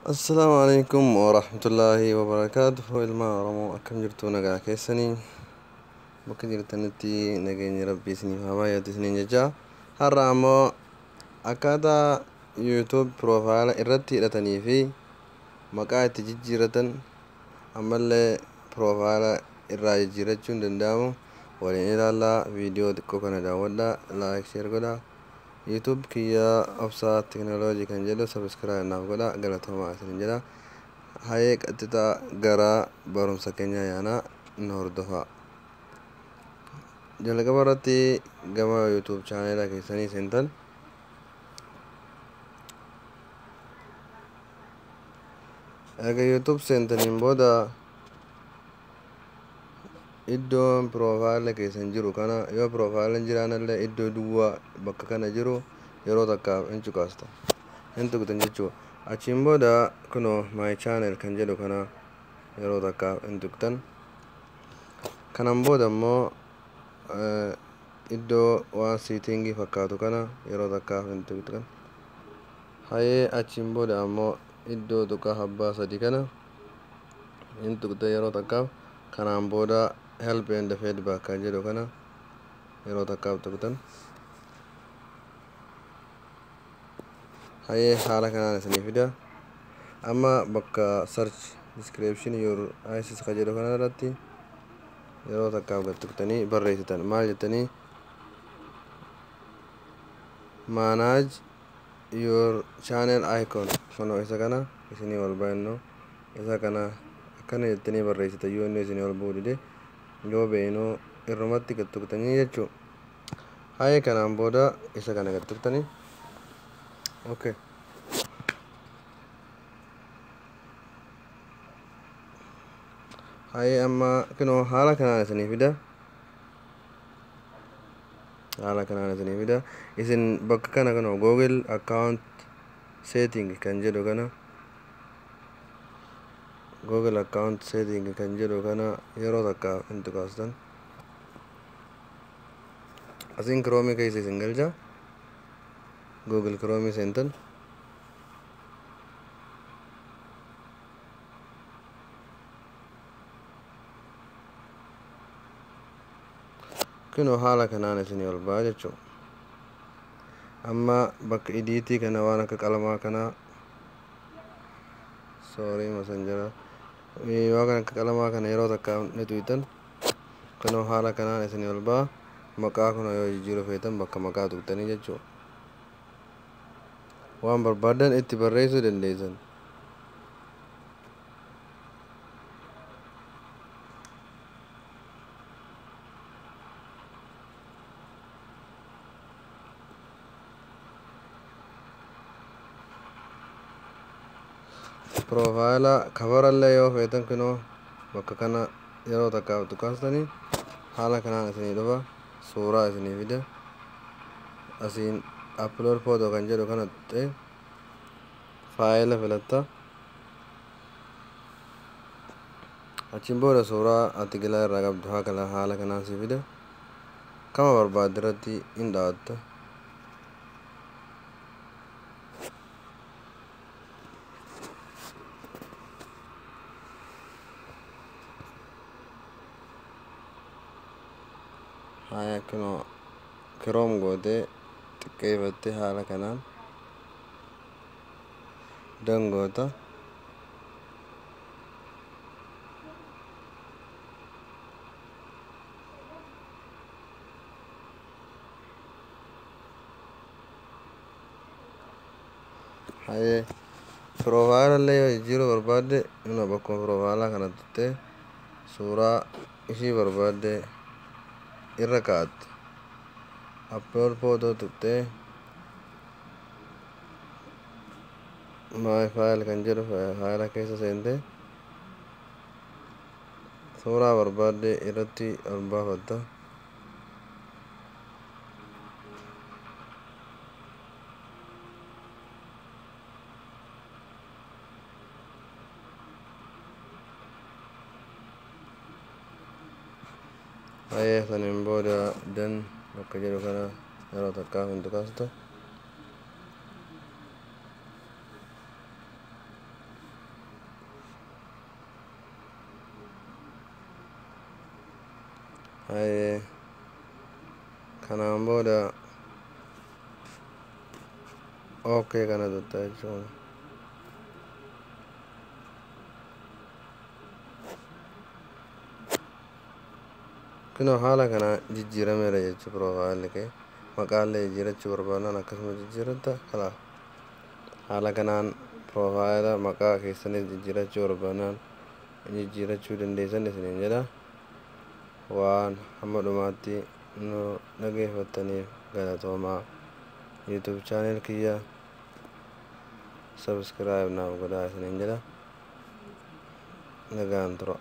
Assalaamu alaikum warahmatullaahi wabarakaatuhu. Ilmaan Oromoo, akkam jirtu? Nagaa keessanii? Bakka jirtanitti nageenyi Rabbii isiniif haa baay'atu isiniin jecha. Har'a ammoo akkaataa YouTube profile irratti hidhatanii fi maqaa itti jijjiirratan, ammallee profile irraa jijjiirrachuun danda'amu waliin ilaallaa. Viidiyoo xiqqoo kana daawwadhaa, like, share godhaa. YouTube kiyya Obsaa Teknooloojii kan jedhu subscribe naaf godhaa. Galatoomaa isiniin jedha. Hayee, qaxxixaa gara barumsa keenyaa yaanaa, nu hordofaa. Jalqaba irratti gama YouTube channel keessanii seentan. Erga YouTube seentaniin booda, iddoon profile keessan jiru kana, yoo profile jiraanallee, iddoo duwwaa bakka kana jiru yeroo takkaaf hin cuqaasta, hin tuqxan jechuu. Achiin booda kunoo "My channel" kan jedhu kana yeroo takkaaf hin tuqxan. Kanan booda immoo iddoo waan setting fakkaatu kana yeroo takkaaf hin tuqxan. Hayee, achiin booda ammoo iddoo tuqaa abbaa sadi kana hin tuqxan yeroo takkaaf. Kanaan booda "Help and feedback" kan jedhu kana yeroo takkaaf tuqxan. Hayee, haala kanaan isinii fida. Amma bakka "Search description your ISIS" ka jedhu kana irratti yeroo takkaaf gad tuqxanii barreessitan. Maal jettanii? "Manage your channel icon". Kunoo isa kana isinii ol bayanno. Isa kana akkana jettanii barreessitan. Yoo inni isinii ol bu'uu dide, yoo beeynuu irrumatti gad tuqxanii jechuu. Hayee, kanaan booda isa kana gad tuqxanii. Okay, hayee, amma kunoo haala kanaan isinii fida. Haala kanaan isinii fida. Isin bakka kana kunoo "Google account setting" kan jedhu kana, "Google account setting" kan jedhu kana yeroo takka hin tuqaastan. Asiin Chrome keessa isin galcha. Google Chrome seentan. Kunoo haala kanaan isinii ol ba'a jechuu. Amma bakka edit kana, waan akka qalamaa kana, sorry, Messenger, waan akka qalamaa kana yeroo takka ni tuqxan. Kunoo haala kanaan isinii ol ba'a. Maqaa kuna yoo jijjiiruu feetan, bakka maqaa tuqxanii jechuu. Waan barbaadan itti barreessuu dandeessan. Profile coverallee yoo feetan, kunoo bakka kana yeroo takkaaf tuqaastanii haala kanaan isinii dhufa. Suuraa isinii fida. Asiin "Upload photo" kan jedhu kana tuqxee file filatta. Achiin booda suuraa ati gilaa irraa qabdu haala kanaan si fida. Kama barbaadde irratti hin dhaawatta. Haya, kunoo crop gootee xiqqeeffattee haala kanaan dangoota. Hayee, profile illee yoo jijjiiruu barbaadde, inuma bakkuma profile kana tuqxee suuraa ishii barbaadde irra kaa'atta. "Upload photo" tuqxee "My file" kan jedhu file keessa seentee suuraa barbaadde irratti ol baafatta. Hayee, saniin booda "Done" bakka jedhu kana yeroo takkaaf hin tuqaasta. Hayyee, kanaan booda okay kana tuttaa jechuudha. Kunoo haala kana jijjiirameera jechuu. Piroofaayilli kee maqaallee jijjiirachuu barbaadnaan akkasuma jijjiiratta. Kalaaf haala kanaan piroofaayila maqaa keessanis jijjiirachuu barbaadnaan jijjiirachuu dandeessan isiniin jedha. Waan hamma dhumaatti nu dhageeffattaniif galatoomaa. YouTube channel kiyya subscribe naaf godhaa isiniin jedha. Nagaan tura.